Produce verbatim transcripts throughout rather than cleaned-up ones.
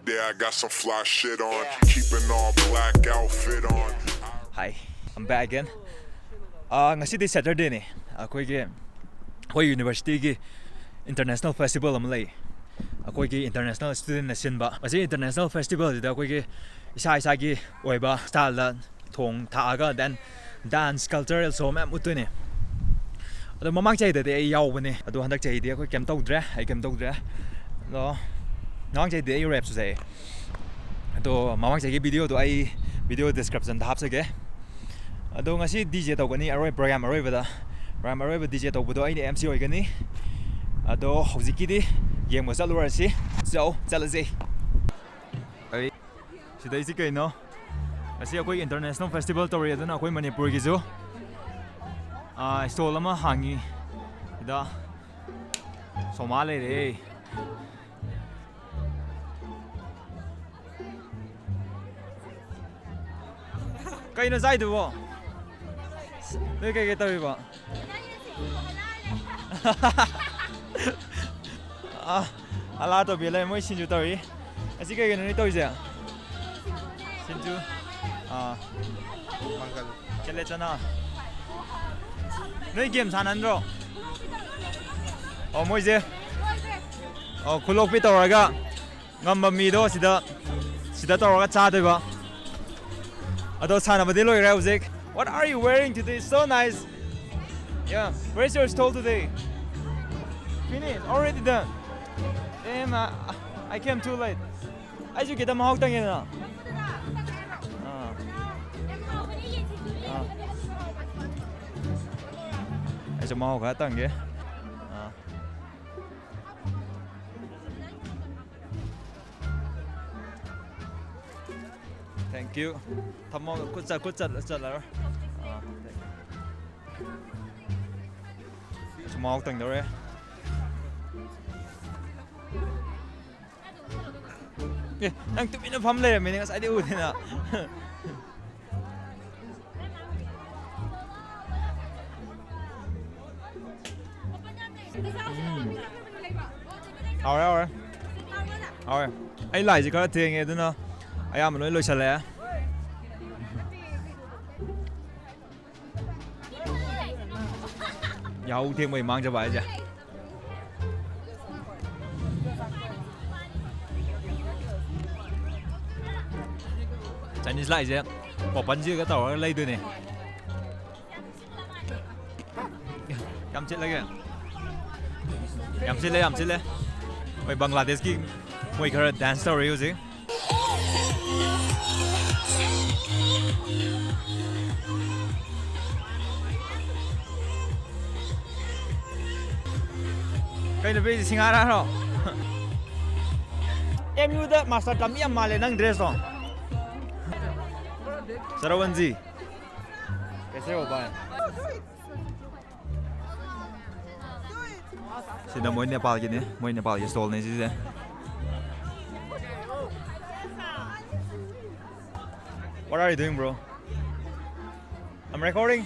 Yeah, I got some fly shit on. Keeping all black outfit on. Hi, I'm back again. Uh, ꯉꯁꯤꯗꯤ Saturdayꯅꯦ. ꯑꯩꯈꯣꯏꯒꯤ ꯑꯩꯈꯣꯏ universityꯒꯤ international festival ꯑꯃ ꯂꯩ꯫ ꯑꯩꯈꯣꯏꯒꯤ international studentꯅ ꯁꯤꯟꯕ꯫ ꯃꯁꯤ international festivalꯁꯤꯗ ꯑꯩꯈꯣꯏꯒꯤ ꯏꯁꯥ ꯏꯁꯥꯒꯤ ꯑꯣꯏꯕ styleꯗ ꯊꯣꯡ ꯊꯥꯛꯑꯒ, then dance, cultural show ꯃꯌꯥꯝ ꯎꯠꯇꯣꯏꯅꯦ꯫ ꯑꯗꯣ ꯃꯃꯥꯡ ꯆꯍꯤꯗꯗꯤ ꯑꯩ ꯌꯥꯎꯕꯅꯦ, ꯑꯗꯣ ꯍꯟꯗꯛ ꯆꯍꯤꯗꯤ ꯑꯩꯈꯣꯏ ꯀꯩꯝ ꯇꯧꯗ꯭ꯔꯦ, ꯑꯩ ꯀꯩꯝ ꯇꯧꯗ꯭ꯔꯦ꯫ ꯑꯗꯣ ꯃꯃꯥꯡ ꯆꯍꯤꯗꯤ ꯑꯩ rap ꯁꯨ ꯁꯛꯑꯦ꯫ ꯑꯗꯣ ꯃꯃꯥꯡ ꯆꯍꯤꯒꯤ videoꯗꯣ ꯑꯩ video descriptionꯗ ꯍꯥꯞꯆꯒꯦ꯫ ꯑꯗꯣ ꯉꯁꯤ DJ ꯇꯧꯒꯅꯤ, ꯑꯔꯣꯏ program ꯑꯔꯣꯏꯕꯗ꯫ Program ꯑꯔꯣꯏꯕ DJ ꯇꯧꯕꯗꯣ ꯑꯩꯅ MC ꯑꯣꯏꯒꯅꯤ꯫ ꯑꯗꯣ ꯍꯧꯖꯤꯛꯀꯤꯗꯤ ꯌꯦꯡꯕ ꯆꯠꯂꯨꯔꯁꯤ꯫ ꯆꯧ ꯆꯠꯂꯁꯤ꯫ ꯑꯩ ꯁꯤꯗꯩꯁꯤ ꯀꯩꯅꯣ? ꯑꯁꯤ ꯑꯩꯈꯣꯏ international festival ꯇꯧꯔꯤ, ꯑꯗꯨꯅ ꯑꯩꯈꯣꯏ ꯃꯅꯤꯄꯨꯔꯒꯤꯁꯨ, ꯑꯥ, stall ꯑꯃ ꯍꯥꯡꯉꯤ꯫ ꯁꯤꯗ ꯁꯣꯃꯥ ꯂꯩꯔꯦ꯫ ꯀꯩꯅꯣ ꯆꯥꯏꯗꯨꯕꯣ? ꯅꯣꯏ ꯀꯩꯀꯩ ꯇꯧꯔꯤꯕꯣ? ꯑꯥ, ꯍꯜꯂꯥ ꯇꯧꯕꯤ ꯂꯩ, ꯃꯣꯏ ꯁꯤꯡꯖꯨ ꯇꯧꯔꯤ꯫ ꯑꯁꯤ ꯀꯩ ꯀꯩꯅꯣ ꯅꯣꯏ ꯇꯧꯔꯤꯁꯦ? ꯁꯤꯡꯖꯨ꯫ ꯑꯥ꯫ ꯃꯪꯒꯜ꯫ ꯀꯦꯂꯦ ꯆꯅꯥ꯫ ꯅꯣꯏ game ꯁꯥꯟꯅꯗ꯭ꯔꯣ? ꯑꯣ, ꯃꯣꯏꯁꯦ꯫ ꯑꯣ, ꯈꯨꯂꯣꯛꯄꯤ ꯇꯧꯔꯒ ꯉꯝꯕ ꯃꯤꯗꯣ ꯁꯤꯗ, ꯁꯤꯗ ꯇꯧꯔꯒ ꯆꯥꯗꯣꯏꯕ꯫ ꯑꯗꯣ ꯁꯥꯟꯅꯕꯗꯤ ꯂꯣꯏꯈ꯭ꯔꯦ ꯍꯧꯖꯤꯛ꯫ What are you wearing today? So nice. Yeah. Where's your stall today? Finish. Already done. Damn, I, I came too late. ꯑꯩꯁꯨ ꯈꯤꯇꯪ ꯃꯍꯥꯎ ꯇꯪꯒꯦꯗꯅ꯫ ꯑꯥ꯫ ꯑꯥ꯫ ꯑꯩꯁꯨ ꯃꯍꯥꯎ ꯈꯔ ꯇꯪꯒꯦ꯫ ꯑꯥ꯫ Thank you. ꯊꯝꯃꯣ, ꯈꯨꯠ ꯆꯠ-, ꯈꯨꯠ ꯆꯠ-, ꯆꯠꯂꯔꯣꯏ꯫ ꯑꯥ, thank you. ꯁꯨꯝ ꯃꯍꯥꯎ ꯇꯪꯗꯧꯔꯦ꯫ ꯑꯦ, ꯅꯪ ꯇꯨꯃꯤꯟꯅ ꯐꯝ ꯂꯩꯔꯝꯃꯤꯅꯦ, ꯉꯁꯥꯏꯗꯩ ꯎꯗꯦꯅ꯫ ꯎꯝ꯫ ꯍꯥꯎꯔꯦ, ꯍꯥꯎꯔꯦ꯫ ꯍꯣꯏ, ꯑꯩ ꯂꯥꯛꯏꯁꯦ ꯈꯔ ꯊꯦꯡꯉꯦ, ꯑꯗꯨꯅ ꯑꯌꯥꯝꯕ ꯂꯣꯏ ꯂꯣꯏꯁꯜꯂꯛꯑꯦ꯫ ꯌꯥꯍꯧ ꯊꯦꯡꯕꯩ ꯃꯥꯡꯖꯕ ꯍꯥꯏꯁꯦ꯫ ꯆꯥꯏꯅꯤꯁ ꯂꯥꯛꯏꯁꯦ ꯀꯣꯄꯟꯁꯤꯒ ꯇꯧꯔꯒ ꯂꯩꯗꯣꯏꯅꯦ꯫ ꯌꯥꯝ ꯆꯤꯠꯂꯒꯦ꯫ ꯌꯥꯝ ꯆꯤꯠꯂꯦ, ꯌꯥꯝ ꯆꯤꯠꯂꯦ꯫ ꯃꯣꯏ ꯕꯪꯒ꯭ꯂꯥꯗꯦꯁꯀꯤ ꯃꯣꯏ ꯈꯔ ꯗꯥꯟꯁ ꯇꯧꯔꯤ ꯍꯧꯖꯤꯛ꯫ ꯀꯩ ꯅꯨꯄꯤ ꯁꯤꯡꯍꯥꯔꯥꯔꯣ? ꯑꯦꯝ ꯌꯨꯗ ꯃꯥꯁꯇꯔ ꯇꯝꯃꯤ ꯌꯥꯝ ꯃꯥꯜꯂꯦ ꯅꯪ ꯗ꯭ꯔꯦꯁꯇꯣ꯫ ꯆꯔꯥꯋꯟꯖꯤ꯫ ꯀꯩꯁꯦ ꯍꯣ ꯚꯥꯏ? ꯁꯤꯅ ꯃꯣꯏ ꯅꯦꯄꯥꯜꯒꯤꯅꯤ, ꯃꯣꯏ ꯅꯦꯄꯥꯜꯒꯤ ꯁ꯭ꯇꯣꯜꯅꯤ ꯁꯤꯁꯦ꯫ What are you doing, bro? I'm recording.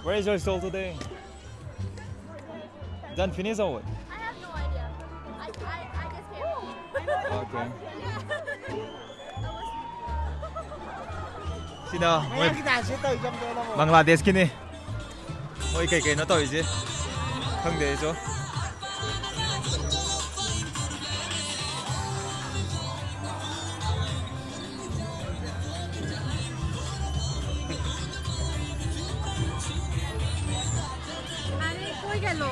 Where is your stall today? Done finish or what? I have no idea. I, I, I just came. Okay. ꯁꯤꯅ ꯃꯣꯏ ꯃꯌꯥꯡꯒꯤ ꯗꯥꯟꯁꯁꯦ ꯇꯧꯔꯤꯁꯦ ꯑꯝꯇ ꯌꯦꯡꯉꯣ꯫ ꯕꯪꯒ꯭ꯂꯥꯗꯦꯁꯀꯤꯅꯤ꯫ ꯃꯣꯏ ꯀꯩ ꯀꯩꯅꯣ ꯇꯧꯔꯤꯁꯦ ꯈꯪꯗꯦ ꯑꯩꯁꯨ꯫ ꯑꯅꯤ ꯀꯣꯏꯒꯂꯣ꯫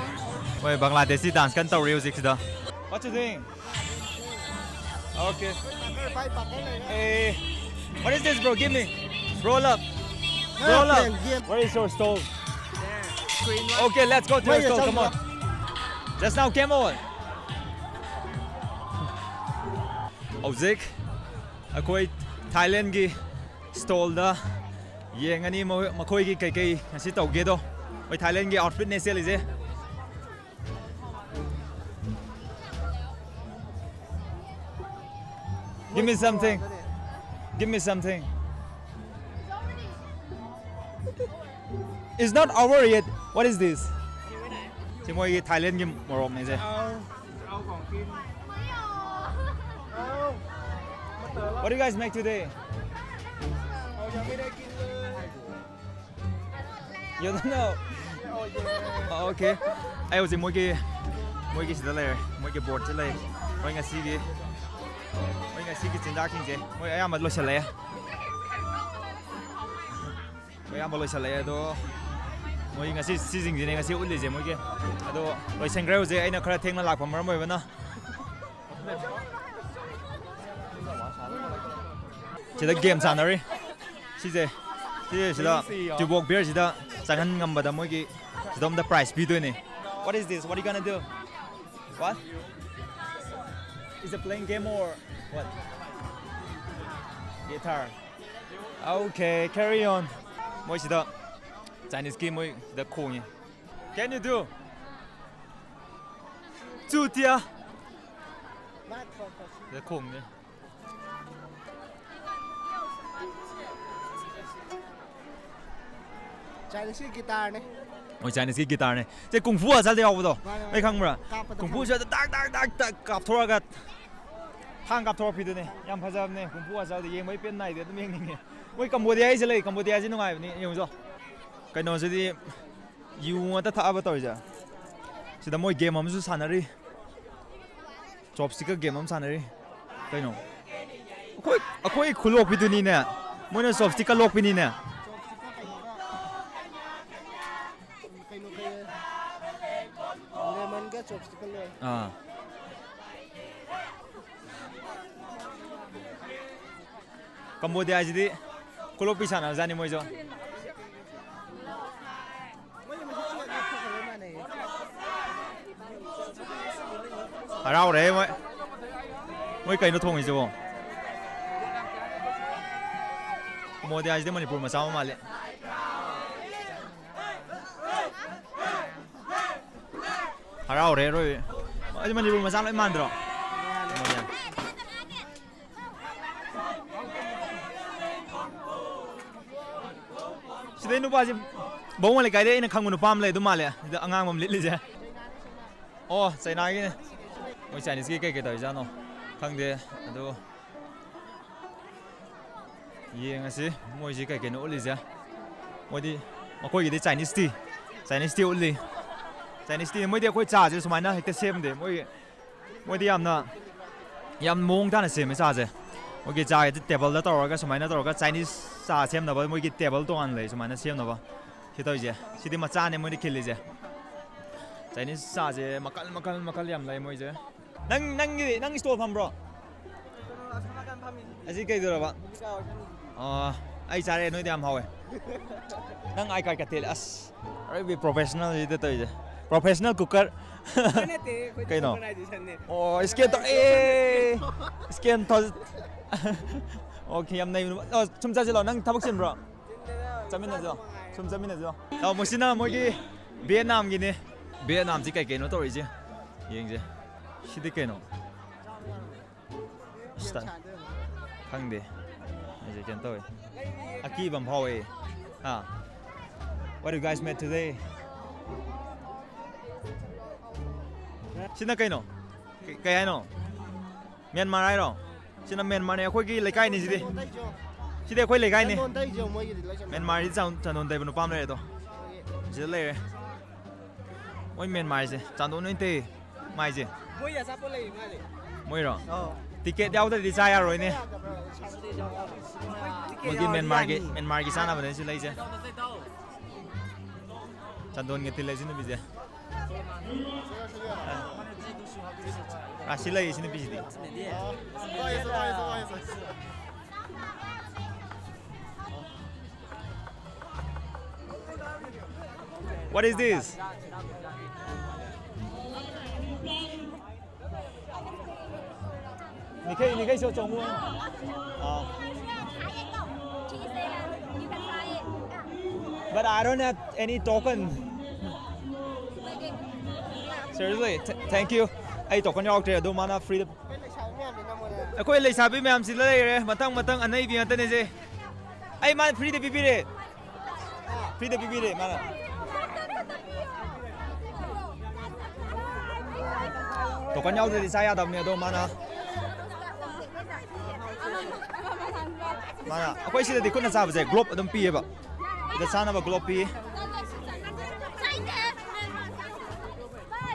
ꯍꯣꯏ, ꯕꯪꯒ꯭ꯂꯥꯗꯦꯁꯤ ꯗꯥꯟꯁ ꯀꯟꯅ ꯇꯧꯔꯤ ꯍꯧꯖꯤꯛꯁꯤꯗ꯫ What you doing? Okay. Hey, what is this, bro? Give me. Roll up. Roll up. Where is your stove? Okay, let's go to your stove. Come on. Just now came on. ꯍꯧꯖꯤꯛ ꯑꯩꯈꯣꯏ ꯊꯥꯏꯂꯦꯟꯒꯤ ꯁ꯭ꯇꯣꯜꯗ ꯌꯦꯡꯉꯅꯤ ꯃꯈꯣꯏ-, ꯃꯈꯣꯏꯒꯤ ꯀꯩꯀꯩ ꯉꯁꯤ ꯇꯧꯒꯦꯗꯣ꯫ ꯑꯩꯈꯣꯏ ꯊꯥꯏꯂꯦꯟꯒꯤ ꯑꯥꯎꯠꯐꯤꯠꯅꯦ ꯁꯦꯠꯂꯤꯁꯦ꯫ Give me something. Give me something. It's not over yet. What is this? ꯃꯣꯏꯒꯤ ꯊꯥꯏꯂꯦꯟꯒꯤ ꯃꯣꯔꯣꯛꯅꯦꯁꯦ꯫ What do you guys make today? You don't know? Oh, okay. ꯑꯩ ꯍꯧꯖꯤꯛ ꯃꯣꯏꯒꯤ ꯃꯣꯏꯒꯤ ꯁꯤꯗ ꯂꯩꯔꯦ꯫ ꯃꯣꯏꯒꯤ ꯕꯣꯔꯗꯁꯤ ꯂꯩ꯫ ꯃꯣꯏ ꯉꯁꯤꯒꯤ ꯃꯣꯏ ꯉꯁꯤꯒꯤ ꯆꯤꯟꯖꯥꯛꯁꯤꯡꯁꯦ ꯃꯣꯏ ꯑꯌꯥꯝꯕ ꯂꯣꯏꯁꯤꯜꯂꯛꯑꯦ꯫ ꯃꯣꯏ ꯑꯌꯥꯝꯕ ꯂꯣꯏꯁꯤꯜꯂꯛꯑꯦ꯫ ꯑꯗꯣ ꯃꯣꯏ ꯉꯁꯤ ꯁꯤꯁꯤꯡꯁꯤꯅꯦ ꯉꯁꯤ ꯎꯠꯂꯤꯁꯦ ꯃꯣꯏꯒꯤ꯫ ꯑꯗꯣ ꯂꯣꯏꯁꯤꯟꯈ꯭ꯔꯦ꯫ ꯍꯧꯖꯤꯛ ꯑꯩꯅ ꯈꯔ ꯊꯦꯡꯅ ꯂꯥꯛꯄ ꯃꯔꯝ ꯑꯣꯏꯕꯅ ꯁꯤꯗ ꯒꯦꯝ ꯁꯥꯟꯅꯔꯤ꯫ ꯁꯤꯁꯦ ꯁꯤꯁꯦ ꯁꯤꯗ ꯇ꯭ꯌꯨꯕꯣꯛ ꯕꯤꯌꯔꯁꯤꯗ ꯆꯪꯍꯟ ꯉꯝꯕꯗ ꯃꯣꯏꯒꯤ ꯁꯤꯗꯣꯝꯗ prize ꯄꯤꯗꯣꯏꯅꯦ꯫ What is this? What are you gonna do? What? Is it playing game or what? Guitar. Okay, carry on. ꯃꯣꯏ ꯁꯤꯗ ꯆꯥꯏꯅꯤꯁꯀꯤ ꯃꯣꯏ ꯁꯤꯗ ꯈꯣꯡꯉꯤ꯫ Can you do? ꯆꯨꯇꯤꯌꯥ꯫ ꯁꯤꯗ ꯈꯣꯡꯉꯤ꯫ ꯆꯥꯏꯅꯤꯁꯀꯤ ꯒꯤꯇꯥꯔꯅꯦ꯫ ꯍꯣꯏ, ꯆꯥꯏꯅꯤꯁꯀꯤ ꯒꯤꯇꯥꯔꯅꯦ꯫ ꯁꯦ ꯀꯨꯡꯐꯨ ꯍꯁꯜꯗ ꯌꯥꯎꯕꯗꯣ꯫ ꯃꯥꯅꯦ, ꯃꯥꯅꯦ꯫ ꯑꯩ ꯈꯪꯕ꯭ꯔꯥ? ꯀꯥꯞꯄꯗ ꯀꯨꯡꯐꯨ ꯈꯪꯉꯦ꯫ ꯍꯁꯜꯗ ꯇꯥꯛ ꯇꯥꯛ ꯇꯥꯛ ꯇꯥꯛ ꯀꯥꯞꯊꯣꯔꯛꯑꯒ ꯊꯥꯡ ꯀꯥꯞꯊꯣꯔꯛꯄꯤꯗꯨꯅꯦ꯫ ꯌꯥꯝ ꯐꯖꯕꯅꯦ ꯀꯨꯡꯐꯨ ꯍꯁꯜꯗ꯫ ꯌꯦꯡꯕꯩ ꯄꯦꯟ ꯅꯥꯏꯗꯦ꯫ ꯑꯗꯨꯝ ꯌꯦꯡꯅꯤꯡꯉꯦ꯫ ꯃꯣꯏ ꯀꯝꯕꯣꯗꯤꯌꯥꯒꯤꯁꯦ ꯂꯩ꯫ ꯀꯝꯕꯣꯗꯤꯌꯥꯁꯦ ꯅꯨꯡꯉꯥꯏꯕꯅꯤ꯫ ꯌꯦꯡꯉꯨꯆꯣ꯫ ꯀꯩꯅꯣꯁꯤꯗꯤ ꯌꯨ ꯉꯥꯛꯇ ꯊꯛꯑꯕ ꯇꯧꯔꯤꯁꯦ꯫ ꯁꯤꯗ ꯃꯣꯏ ꯒꯦꯝ ꯑꯃꯁꯨ ꯁꯥꯟꯅꯔꯤ꯫ ꯆꯣꯞꯁꯇꯤꯛꯀ ꯒꯦꯝ ꯑꯃ ꯁꯥꯟꯅꯔꯤ꯫ ꯀꯩꯅꯣ? ꯑꯩꯈꯣꯏ, ꯑꯩꯈꯣꯏ ꯈꯨꯂꯣꯛꯄꯤꯗꯨꯅꯤꯅꯦ꯫ ꯃꯣꯏꯅ ꯆꯣꯞꯁꯇꯤꯛꯀ ꯂꯣꯛꯄꯤꯅꯤꯅꯦ꯫ ꯆꯣꯞꯁꯇꯤꯛꯀ ꯀꯩꯅꯣꯒ, ꯀꯩꯅꯣ, ꯀꯩ, ꯂꯦꯃꯟꯒ ꯆꯣꯞꯁꯇꯤꯛꯀ ꯂꯣꯏ꯫ ꯑꯥ꯫ ꯀꯝꯕꯣꯗꯤꯌꯥꯁꯤꯗꯤ ꯈꯨꯂꯣꯛꯄꯤ ꯁꯥꯟꯅꯕꯖꯥꯠꯅꯤ ꯃꯣꯏꯁꯨ꯫ ꯍꯔꯥꯎꯔꯦ ꯃꯣꯏ꯫ ꯃꯣꯏ ꯀꯩꯅꯣ ꯊꯣꯡꯉꯤꯁꯤꯕꯣ? ꯀꯝꯕꯣꯗꯤꯌꯥꯁꯤꯗꯤ ꯃꯅꯤꯄꯨꯔ ꯃꯆꯥ ꯑꯃ ꯃꯥꯜꯂꯦ꯫ ꯍꯔꯥꯎꯔꯦ ꯑꯔꯣꯏꯕꯤ꯫ ꯑꯩꯗꯤ ꯃꯅꯤꯄꯨꯔ ꯃꯆꯥ ꯂꯣꯏ ꯃꯥꯟꯗ꯭ꯔꯣ? ꯁꯤꯗꯩ ꯅꯨꯄꯥꯁꯤ ꯕꯥꯃꯣꯟ ꯂꯩꯀꯥꯏꯗꯩ ꯑꯩꯅ ꯈꯪꯕ ꯅꯨꯄꯥ ꯑꯃ ꯂꯩ ꯑꯗꯨ ꯃꯥꯜꯂꯦ꯫ ꯁꯤꯗ ꯑꯉꯥꯡꯕ ꯑꯃ ꯂꯤꯠꯂꯤꯁꯦ꯫ ꯑꯣ, ꯆꯩꯅꯥꯒꯤꯅꯦ꯫ ꯃꯣꯏ ꯆꯥꯏꯅꯤꯁꯀꯤ ꯀꯩ ꯀꯩ ꯇꯧꯔꯤꯖꯥꯠꯅꯣ ꯈꯪꯗꯦ꯫ ꯑꯗꯨ ꯌꯦꯡꯉꯁꯤ ꯃꯣꯏꯁꯤ ꯀꯩ ꯀꯩꯅꯣ ꯎꯠꯂꯤꯁꯦ꯫ ꯃꯣꯏꯗꯤ, ꯃꯈꯣꯏꯒꯤꯗꯤ ꯆꯥꯏꯅꯤꯁ ꯇꯤ, ꯆꯥꯏꯅꯤꯁ ꯇꯤ ꯎꯠꯂꯤ꯫ Chinese T. ꯃꯣꯏꯗꯤ ꯑꯩꯈꯣꯏ ꯆꯥꯁꯦ ꯁꯨꯃꯥꯏꯅ ꯍꯦꯛꯇ ꯁꯦꯝꯗꯦ꯫ ꯃꯣꯏ, ꯃꯣꯏꯗꯤ ꯌꯥꯝꯅ, ꯌꯥꯝ ꯃꯑꯣꯡ ꯇꯥꯅ ꯁꯦꯝꯃꯦ ꯆꯥꯁꯦ꯫ ꯃꯣꯏꯒꯤ ꯆꯥꯁꯦ ꯇꯦꯕꯜꯗ ꯇꯧꯔꯒ ꯁꯨꯃꯥꯏꯅ ꯇꯧꯔꯒ ꯆꯥꯏꯅꯤꯁ ꯆꯥ ꯁꯦꯝꯅꯕ ꯃꯣꯏꯒꯤ ꯇꯦꯕꯜ ꯇꯣꯉꯥꯟꯅ ꯂꯩ ꯁꯨꯃꯥꯏꯅ ꯁꯦꯝꯅꯕ꯫ ꯁꯤ ꯇꯧꯔꯤꯁꯦ꯫ ꯁꯤꯗꯤ ꯃꯆꯥꯅꯦ ꯃꯣꯏꯅ ꯈꯤꯜꯂꯤꯁꯦ꯫ ꯆꯥꯏꯅꯤꯁ ꯆꯥꯁꯦ ꯃꯈꯜ, ꯃꯈꯜ, ꯃꯈꯜ ꯌꯥꯝ ꯂꯩ ꯃꯣꯏꯁꯦ꯫ ꯅꯪ, ꯅꯪꯒꯤ, ꯅꯪ ꯏꯁꯇꯣꯜ ꯐꯝꯕ꯭ꯔꯣ? ꯑꯁꯤ ꯀꯩꯗꯧꯔꯕ? ꯑꯣ, ꯑꯩ ꯆꯥꯔꯦ, ꯅꯣꯏꯗꯤ ꯌꯥꯝ ꯍꯥꯎꯋꯦ꯫ ꯅꯪ ꯑꯥꯏ ꯀꯥꯔꯗ ꯀꯠꯇꯦ꯫ ꯑꯁ, ꯑꯔꯣꯏꯕꯤ ꯄ꯭ꯔꯣꯐꯦꯁꯅꯦꯜ ꯁꯤꯗ ꯇꯧꯔꯤꯁꯦ꯫ Professional cooker. ꯅꯠꯇꯦ, ꯑꯩꯈꯣꯏꯗꯤ ꯀꯩꯅꯣ? ꯑꯣꯔꯒꯅꯥꯏꯖꯦꯁꯟꯅꯦ꯫ ꯑꯣ, ꯁ꯭ꯀꯦꯟ ꯇꯧ-, ꯑꯦ! ꯁ꯭ꯀꯦꯟ ꯇꯧ-, ꯑꯣꯀꯦ, ꯌꯥꯝ ꯅꯩꯕ꯫ ꯑꯣ, ꯁꯨꯝ ꯆꯠꯁꯤꯜꯂꯣ, ꯅꯪ ꯊꯕꯛ ꯆꯤꯟꯕ꯭ꯔꯣ? ꯆꯠꯃꯤꯟꯅꯁꯤꯔꯣ? ꯁꯨꯝ ꯆꯠꯃꯤꯟꯅꯁꯤꯔꯣ? ꯑꯣ, ꯃꯁꯤꯅ ꯃꯣꯏꯒꯤ ꯚꯤꯌꯦꯠꯅꯥꯝꯒꯤꯅꯦ꯫ ꯚꯤꯌꯦꯠꯅꯥꯝꯁꯤ ꯀꯩ ꯀꯩꯅꯣ ꯇꯧꯔꯤꯁꯦ? ꯌꯦꯡꯁꯦ꯫ ꯁꯤꯗꯤ ꯀꯩꯅꯣ? ꯑꯁ, ꯈꯪꯗꯦ꯫ ꯑꯩꯁꯦ ꯀꯩꯅꯣ ꯇꯧꯋꯦ꯫ ꯑꯀꯤꯕ ꯑꯃ ꯐꯥꯎꯋꯦ꯫ ꯍꯥ? What you guys made today? ꯁꯤꯅ ꯀꯩꯅꯣ? ꯀꯩ, ꯀꯩ ꯍꯥꯏꯅꯣ? ꯃ꯭ꯌꯥꯟꯃꯥꯔ ꯍꯥꯏꯔꯣ? ꯁꯤꯅ ꯃ꯭ꯌꯥꯟꯃꯥꯔꯅꯦ, ꯑꯩꯈꯣꯏꯒꯤ ꯂꯩꯀꯥꯏꯅꯤ ꯁꯤꯗꯤ꯫ ꯁꯤꯗꯤ ꯑꯩꯈꯣꯏ ꯂꯩꯀꯥꯏꯅꯤ꯫ ꯆꯟꯗꯣꯟ ꯇꯩꯁꯦ ꯃꯣꯏꯒꯤꯗꯤ ꯂꯣꯏ ꯆꯟꯗꯣꯟ꯫ ꯃ꯭ꯌꯥꯟꯃꯥꯔꯁꯤ ꯆꯟ-, ꯆꯟꯗꯣꯟ ꯇꯩꯕ ꯅꯨꯄꯥ ꯑꯃ ꯂꯩꯔꯦ ꯑꯗꯣ꯫ ꯁꯤꯗ ꯂꯩꯔꯦ꯫ ꯃꯣꯏ ꯃ꯭ꯌꯥꯟꯃꯥꯔꯁꯦ ꯆꯟꯗꯣꯟ ꯑꯣꯏꯅ ꯇꯩ꯫ ꯃꯥꯏꯁꯦ꯫ ꯃꯣꯏ ꯑꯆꯥꯄꯣꯠ ꯂꯩ ꯃꯥꯜꯂꯦ꯫ ꯃꯣꯏꯔꯣ? ꯑꯧ꯫ ꯇꯤꯀꯦꯠ ꯌꯥꯎꯗ꯭ꯔꯗꯤ ꯆꯥ ꯌꯥꯔꯣꯏꯅꯦ꯫ ꯃꯣꯏꯒꯤ ꯃ꯭ꯌꯥꯟꯃꯥꯔꯒꯤ, ꯃ꯭ꯌꯥꯟꯃꯥꯔꯒꯤ ꯆꯥꯅꯕꯅꯦ ꯁꯤ ꯂꯩꯁꯦ꯫ ꯆꯟꯗꯣꯟꯒ ꯇꯤꯜꯂꯦ ꯁꯤ ꯅꯨꯄꯤꯁꯦ꯫ ꯑꯥ, ꯁꯤ ꯂꯩ ꯁꯤ ꯅꯨꯄꯤꯁꯤꯗꯤ꯫ What is this? ꯅꯤꯈꯩ, ꯅꯤꯈꯩ ꯁꯣ ꯆꯣꯡꯉꯨ꯫ ꯑꯥ꯫ But I don't have any token. Seriously, th-, thank you. ꯑꯩ token ꯌꯥꯎꯔꯛꯇ꯭ꯔꯦ, ꯑꯗꯨ ꯃꯥꯅ free ꯗ꯫ ꯑꯩꯈꯣꯏ ꯂꯩꯁꯥꯕꯤ ꯃꯌꯥꯝꯁꯤꯗ ꯂꯩꯔꯦ, ꯃꯊꯪ ꯃꯊꯪ ꯑꯅꯩꯕꯤ ꯉꯥꯛꯇꯅꯦꯁꯦ꯫ ꯑꯩ ꯃꯥꯅ free ꯗ ꯄꯤꯕꯤꯔꯦ꯫ Free ꯗ ꯄꯤꯕꯤꯔꯦ ꯃꯥꯅ꯫ ꯇꯣꯀꯟ ꯌꯥꯎꯗ꯭ꯔꯗꯤ ꯆꯥ ꯌꯥꯗꯕꯅꯦ, ꯑꯗꯣ ꯃꯥꯅ ꯃꯥꯅ ꯑꯩꯈꯣꯏ ꯁꯤꯗꯗꯤ ꯈꯨꯠꯅ ꯆꯥꯕꯁꯦ ꯒ꯭ꯂꯣꯞ ꯑꯗꯨꯝ ꯄꯤꯌꯦꯕ꯫ ꯁꯤꯗ ꯆꯥꯅꯕ ꯒ꯭ꯂꯣꯞ ꯄꯤ꯫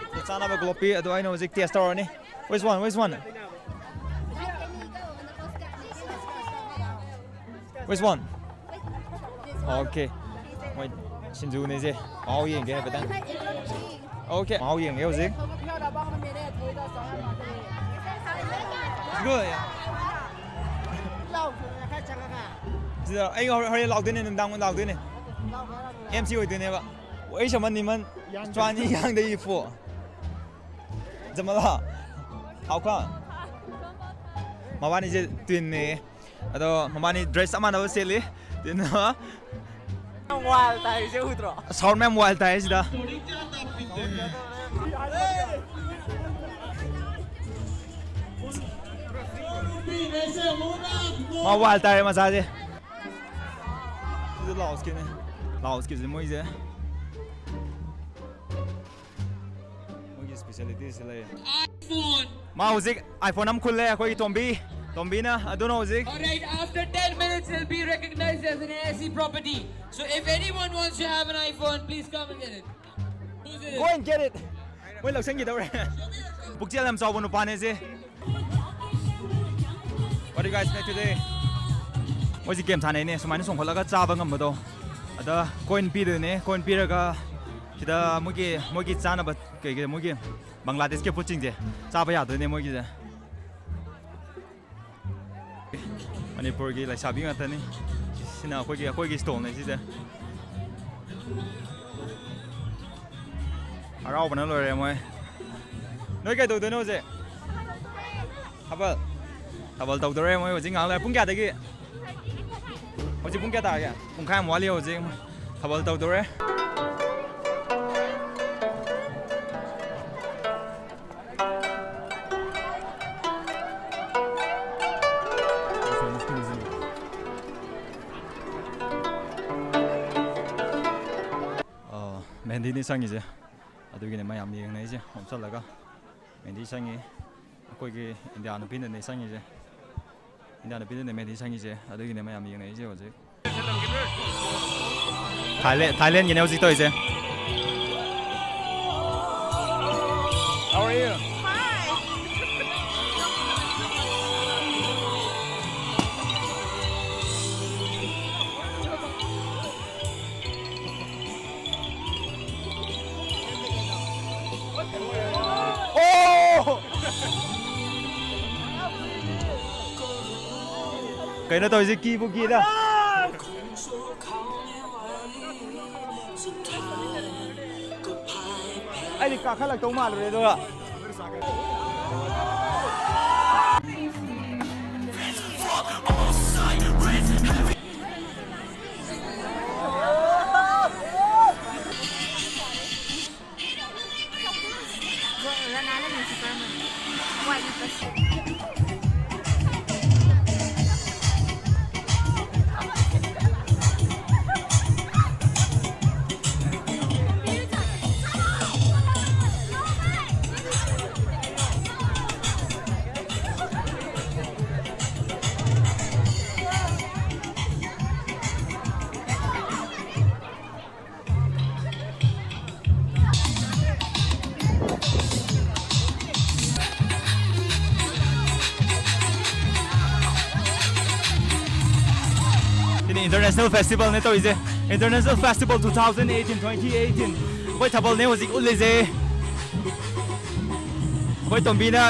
ꯁꯤꯗ ꯆꯥꯅꯕ ꯒ꯭ꯂꯣꯞ ꯄꯤ꯫ ꯑꯗꯣ ꯑꯩꯅ ꯍꯧꯖꯤꯛ ꯇꯦꯁ ꯇꯧꯔꯅꯤ꯫ Which one? Which one? Which one? Okay. ꯃꯣꯏ ꯁꯤꯡꯖꯨꯅꯦꯁꯦ꯫ ꯃꯍꯥꯎ ꯌꯦꯡꯒꯦ ꯍꯥꯏꯐꯦꯠꯇꯪ꯫ Okay. ꯃꯍꯥꯎ ꯌꯦꯡꯒꯦ ꯍꯧꯖꯤꯛ꯫ Good. ꯁꯤꯗ ꯑꯩ ꯍꯣꯔꯦꯟ ꯍꯣꯔꯦꯟ ꯂꯥꯛꯇꯣꯏꯅꯦ, ꯅꯨꯡꯗꯥꯡ ꯑꯣꯏꯅ ꯂꯥꯛꯇꯣꯏꯅꯦ꯫ ꯑꯦꯝ ꯁꯤ ꯑꯣꯏꯗꯣꯏꯅꯦꯕ꯫ ꯋꯥꯔꯤ ꯁꯃꯟ ꯅꯤꯃꯟ ꯆ꯭ꯋꯥꯅꯤ ꯌꯥꯡꯗ ꯏꯐꯣ꯫ ꯖꯃꯂꯥ꯫ ꯍꯥꯎꯈꯥ꯫ ꯃꯕꯥꯅꯤꯁꯦ ꯇ꯭ꯋꯤꯟꯅꯦ꯫ ꯑꯗꯣ ꯃꯕꯥꯅꯤ ꯗ꯭ꯔꯦꯁ ꯆꯞ ꯃꯥꯟꯅꯕ ꯁꯦꯠꯂꯤ꯫ ꯇ꯭ꯋꯤꯟꯅ꯫ ꯋꯥꯏꯜ ꯇꯥꯏꯁꯦ ꯎꯗ꯭ꯔꯣ? ꯁꯥꯎꯟ ꯃꯌꯥꯝ ꯋꯥꯏꯜ ꯇꯥꯏ ꯁꯤꯗ꯫ ꯃꯥ ꯋꯥꯏꯜ ꯇꯥꯔꯦ ꯃꯆꯥꯁꯦ꯫ ꯁꯤꯗ ꯂꯥꯎꯁꯀꯤꯅꯦ꯫ ꯂꯥꯎꯁꯀꯤꯁꯦ ꯃꯣꯏꯁꯦ꯫ ꯃꯣꯏꯒꯤ ꯏꯁꯄꯤꯁꯦꯂꯤꯇꯤꯁꯦ ꯂꯩꯔꯦ꯫ ꯃꯥ ꯍꯧꯖꯤꯛ iPhone ꯑꯃ ꯈꯨꯜꯂꯦ ꯑꯩꯈꯣꯏꯒꯤ ꯇꯣꯝꯕꯤ꯫ ꯇꯣꯝꯕꯤꯅ ꯑꯗꯨꯅ ꯍꯧꯖꯤꯛ All right, after ten minutes, he'll be recognized as an A S C property. So if anyone wants to have an iPhone, please come and get it. Who's in it? Go and get it. ꯃꯣꯏ ꯂꯧꯁꯟꯈꯤꯗꯧꯔꯦ꯫ ꯄꯨꯛꯆꯦꯜ ꯌꯥꯝ ꯆꯥꯎꯕ ꯅꯨꯄꯥꯅꯦ ꯁꯦ꯫ What do you guys make today? ꯃꯣꯏꯁꯤ game ꯁꯥꯟꯅꯩꯅꯦ, ꯁꯨꯃꯥꯏꯅ ꯆꯣꯡꯈꯠꯂꯒ ꯆꯥꯕ ꯉꯝꯕꯗꯣ꯫ ꯑꯗ ꯀꯣꯏꯟ ꯄꯤꯗꯣꯏꯅꯦ, ꯀꯣꯏꯟ ꯄꯤꯔꯒ ꯁꯤꯗ ꯃꯣꯏꯒꯤ, ꯃꯣꯏꯒꯤ ꯆꯥꯅꯕ ꯀꯩꯀꯩ, ꯃꯣꯏꯒꯤ ꯕꯪꯒ꯭ꯂꯥꯗꯦꯁꯀꯤ ꯐꯨꯗꯁꯤꯡꯁꯦ ꯆꯥꯕ ꯌꯥꯗꯣꯏꯅꯦ ꯃꯣꯏꯒꯤꯁꯦ꯫ ꯃꯅꯤꯄꯨꯔꯒꯤ ꯂꯩꯁꯥꯕꯤ ꯉꯥꯛꯇꯅꯤ꯫ ꯁꯤꯅ ꯑꯩꯈꯣꯏꯒꯤ, ꯑꯩꯈꯣꯏꯒꯤ ꯁ꯭ꯇꯣꯜꯅꯦ ꯁꯤꯁꯦ꯫ ꯍꯔꯥꯎꯕꯅ ꯂꯣꯏꯔꯦ ꯃꯣꯏ꯫ ꯅꯣꯏ ꯀꯩꯗꯧꯗꯣꯏꯅꯣ ꯍꯧꯖꯤꯛ? ꯊꯥꯕꯜ꯫ ꯊꯥꯕꯜ ꯇꯧꯗꯣꯔꯦ ꯃꯣꯏ ꯍꯧꯖꯤꯛ ꯉꯥꯏꯍꯥꯛ ꯂꯩꯔ꯫ ꯄꯨꯡ ꯀꯌꯥꯗꯒꯤ? ꯍꯧꯖꯤꯛ ꯄꯨꯡ ꯀꯌꯥ ꯇꯥꯔꯒꯦ? ꯄꯨꯡꯈꯥꯏ ꯑꯃ ꯋꯥꯠꯂꯤ ꯍꯧꯖꯤꯛ꯫ ꯊꯥꯕꯜ ꯇꯧꯗꯣꯔꯦ꯫ ꯑꯣ, ꯃꯦꯍꯦꯟꯗꯤꯅꯤ ꯁꯪꯉꯤꯁꯦ꯫ ꯑꯗꯨꯒꯤꯅꯦ ꯃꯌꯥꯝ ꯌꯦꯡꯅꯩꯁꯦ ꯑꯣꯝꯁꯜꯂꯒ꯫ ꯃꯦꯗꯤ ꯁꯪꯉꯤ꯫ ꯑꯩꯈꯣꯏꯒꯤ ꯏꯟꯗꯤꯌꯥ ꯅꯨꯄꯤꯅꯅꯦ ꯁꯪꯉꯤꯁꯦ꯫ ꯏꯟꯗꯤꯌꯥ ꯅꯨꯄꯤꯅꯅꯦ ꯃꯦꯗꯤ ꯁꯪꯉꯤꯁꯦ꯫ ꯑꯗꯨꯒꯤꯅꯦ ꯃꯌꯥꯝ ꯌꯦꯡꯅꯩꯁꯦ ꯍꯧꯖꯤꯛ꯫ ꯊꯥꯏꯂꯦꯟ, ꯊꯥꯏꯂꯦꯟꯒꯤꯅꯦ ꯍꯧꯖꯤꯛ ꯇꯧꯔꯤꯁꯦ꯫ How are you? ꯑꯣ! ꯀꯩꯅꯣ ꯇꯧꯔꯤꯁꯦ, ꯀꯤꯕꯨ ꯀꯤꯗ꯫ ꯑꯩꯗꯤ ꯀꯥꯈꯠꯂꯛꯇꯧ ꯃꯥꯜꯂꯨꯔꯦ ꯑꯗꯨꯒ꯫ ꯁꯤꯗꯤ International Festivalꯅꯦ ꯇꯧꯔꯤꯁꯦ꯫ International Festival two thousand eighteen, twenty eighteen꯫ ꯑꯩꯈꯣꯏ ꯊꯥꯕꯜꯅꯦ ꯍꯧꯖꯤꯛ ꯎꯠꯂꯤꯁꯦ꯫ ꯑꯩꯈꯣꯏ ꯇꯣꯝꯕꯤꯅ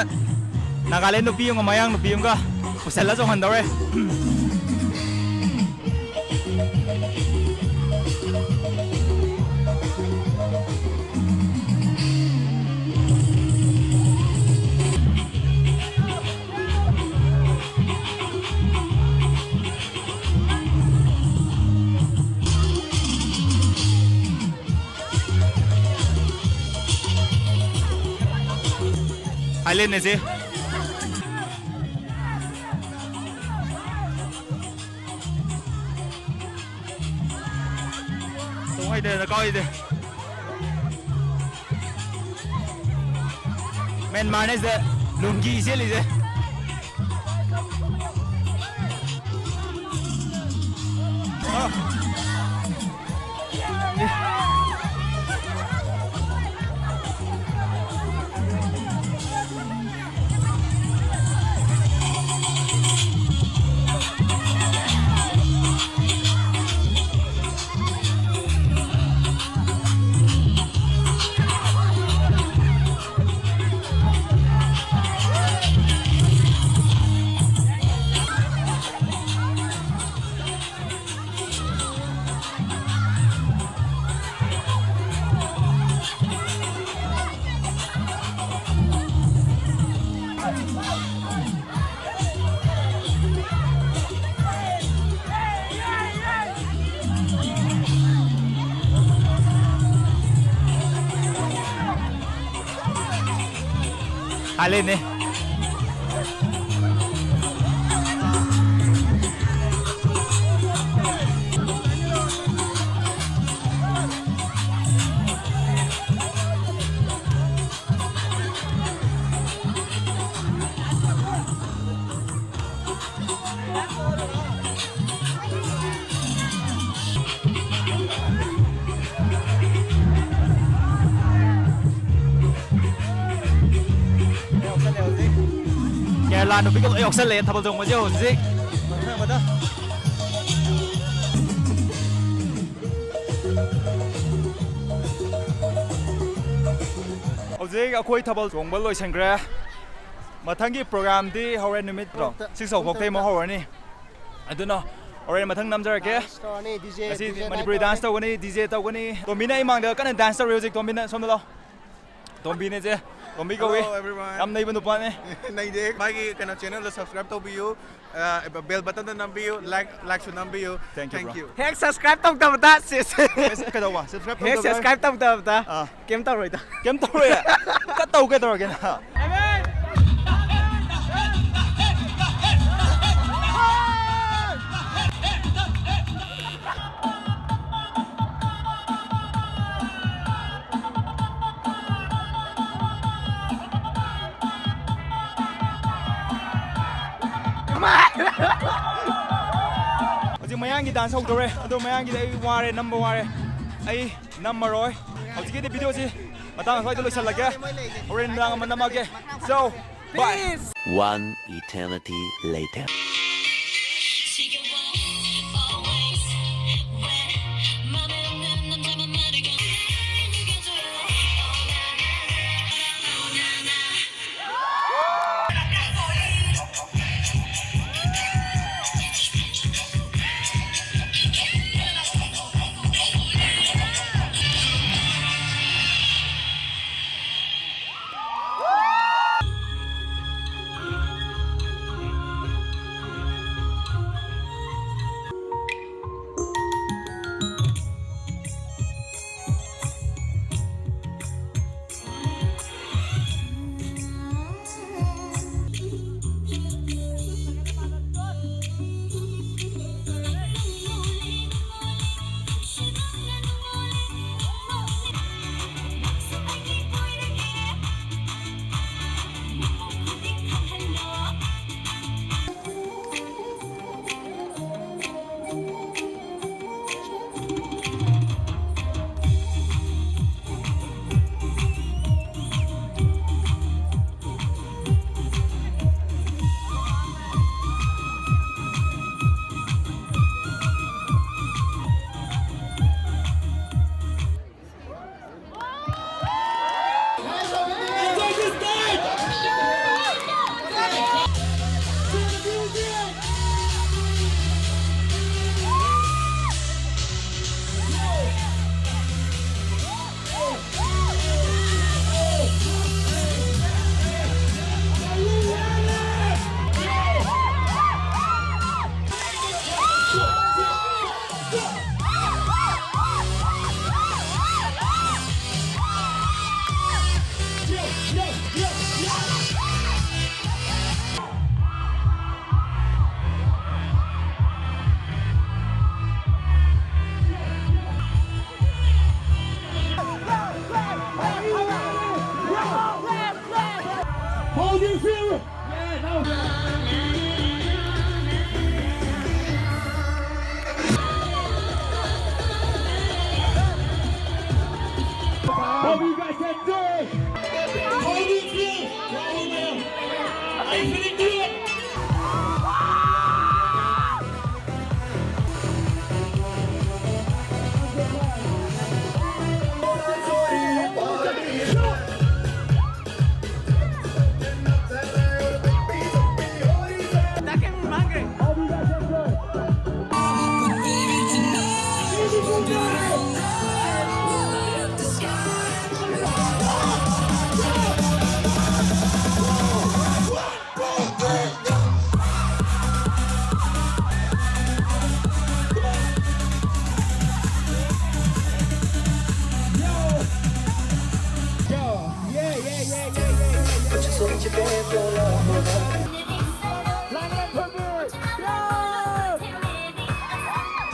ꯅꯥꯒꯥꯂꯦꯟ ꯅꯨꯄꯤ ꯑꯃꯒ ꯃꯌꯥꯡ ꯅꯨꯄꯤ ꯑꯃꯒ ꯄꯨꯁꯜꯂ ꯆꯣꯡꯍꯟꯗꯧꯔꯦ꯫ ꯊꯥꯏꯂꯦꯟꯅꯦ ꯁꯤ꯫ ꯇꯣꯡ ꯍꯩꯗꯦꯗ, ꯀꯥꯎ ꯍꯩꯗꯦ꯫ ꯃ꯭ꯌꯥꯟꯃꯥꯔꯅꯦ ꯁꯤꯗ ꯂꯨꯡꯒꯤ ꯁꯦꯠꯂꯤꯁꯦ꯫ ꯑ꯫ ꯍꯥꯂꯦꯟꯅꯦ꯫ ꯀꯦꯔꯂꯥ ꯅꯨꯄꯤꯒ ꯂꯣꯏ ꯌꯥꯎꯁꯜꯂꯛꯑꯦ ꯊꯥꯕꯜ ꯆꯣꯡꯕꯁꯦ ꯍꯧꯖꯤꯛ꯫ ꯍꯧꯖꯤꯛ ꯑꯩꯈꯣꯏ ꯊꯥꯕꯜ ꯆꯣꯡꯕ ꯂꯣꯏꯁꯤꯟꯈ꯭ꯔꯦ꯫ ꯃꯊꯪꯒꯤ ꯄ꯭ꯔꯣꯒ꯭ꯔꯥꯝꯗꯤ ꯍꯣꯔꯦꯟ ꯅꯨꯃꯤꯠ ꯇꯔꯨꯛꯇ, ꯁꯤꯛꯁ ꯄꯨꯡ ꯐꯥꯎꯕ ꯇꯔꯨꯛꯇ ꯑꯃꯨꯛ ꯍꯧꯔꯅꯤ꯫ ꯑꯗꯨꯅ ꯍꯣꯔꯦꯟ ꯃꯊꯪ ꯅꯝꯖꯔꯛꯀꯦ꯫ ꯗꯥꯟꯁ ꯇꯧꯔꯅꯤ, ꯗꯤ ꯖꯦ, ꯉꯁꯤꯗꯤ ꯗꯤ ꯖꯦ ꯅꯥꯏꯠ ꯃꯅꯤꯄꯨꯔꯤ ꯗꯥꯟꯁ ꯇꯧꯔꯅꯤ꯫ ꯇꯧꯒꯅꯤ, ꯗꯤ ꯖꯦ ꯇꯧꯒꯅꯤ꯫ ꯇꯣꯝꯕꯤꯅ ꯑꯩ ꯃꯥꯡꯗ ꯀꯟꯅ ꯗꯥꯟꯁ ꯇꯧꯔꯤ ꯍꯧꯖꯤꯛ꯫ ꯇꯣꯝꯕꯤꯅ ꯁꯣꯝꯗ ꯂꯥꯛꯑꯣ꯫ ꯇꯣꯝꯕꯤꯅꯦ ꯁꯦ꯫ ꯇꯣꯝꯕꯤ ꯀꯧꯏ꯫ Hello, everyone. ꯌꯥꯝ ꯅꯩꯕ ꯅꯨꯄꯥꯅꯦ꯫ ꯅꯩꯗꯦ꯫ ꯃꯥꯒꯤ ꯀꯩꯅꯣ ꯆꯦꯅꯦꯜꯗꯣ ꯁꯕꯁꯀ꯭ꯔꯥꯏꯕ ꯇꯧꯕꯤꯌꯨ꯫ ꯑ, ꯕꯦꯜ ꯕꯇꯟꯗ ꯅꯝꯕꯤꯌꯨ꯫ ꯂꯥꯏꯛ, ꯂꯥꯏꯛꯁꯨ ꯅꯝꯕꯤꯌꯨ꯫ Thank you, bro. ꯍꯦꯛ ꯁꯕꯁꯀ꯭ꯔꯥꯏꯕ ꯇꯧꯗꯕꯗ ꯁꯤꯁ꯫ ꯀꯩꯗꯧꯕ? ꯁꯕꯁꯀ꯭ꯔꯥꯏꯕ ꯍꯦꯛ ꯇꯧꯗꯕ? ꯁꯕꯁꯀ꯭ꯔꯥꯏꯕ ꯇꯧꯗꯕꯗ ꯑꯥ꯫ ꯀꯩꯝ ꯇꯧꯔꯣꯏꯗ꯫ ꯀꯩꯝ ꯇꯧꯔꯣꯏꯌꯦ? ꯀꯠ ꯇꯧꯒꯦ ꯇꯧꯔꯒꯦ ꯅꯪ꯫ ꯃꯌꯥꯡꯒꯤ ꯗꯥꯟꯁ ꯍꯧꯗꯧꯔꯦ, ꯑꯗꯣ ꯃꯌꯥꯡꯒꯤꯗꯤ ꯑꯩ ꯋꯥꯔꯦ, ꯅꯝꯕ ꯋꯥꯔꯦ, ꯑꯩ ꯅꯝꯃꯔꯣꯏ꯫ ꯍꯧꯖꯤꯛꯀꯤꯗꯤ ꯚꯤꯗꯤꯑꯣꯁꯤ ꯃꯇꯥꯡ ꯑꯁ꯭ꯋꯥꯏꯗ ꯂꯣꯏꯁꯤꯜꯂꯒꯦ꯫ ꯍꯣꯔꯦꯟ ꯅꯨꯃꯤꯗꯥꯡ ꯑꯃ ꯅꯝꯃꯛꯑꯒꯦ꯫ So, bye. One eternity later.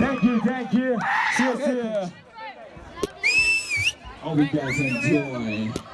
Thank you, thank you. See you soon. Hope you guys enjoy.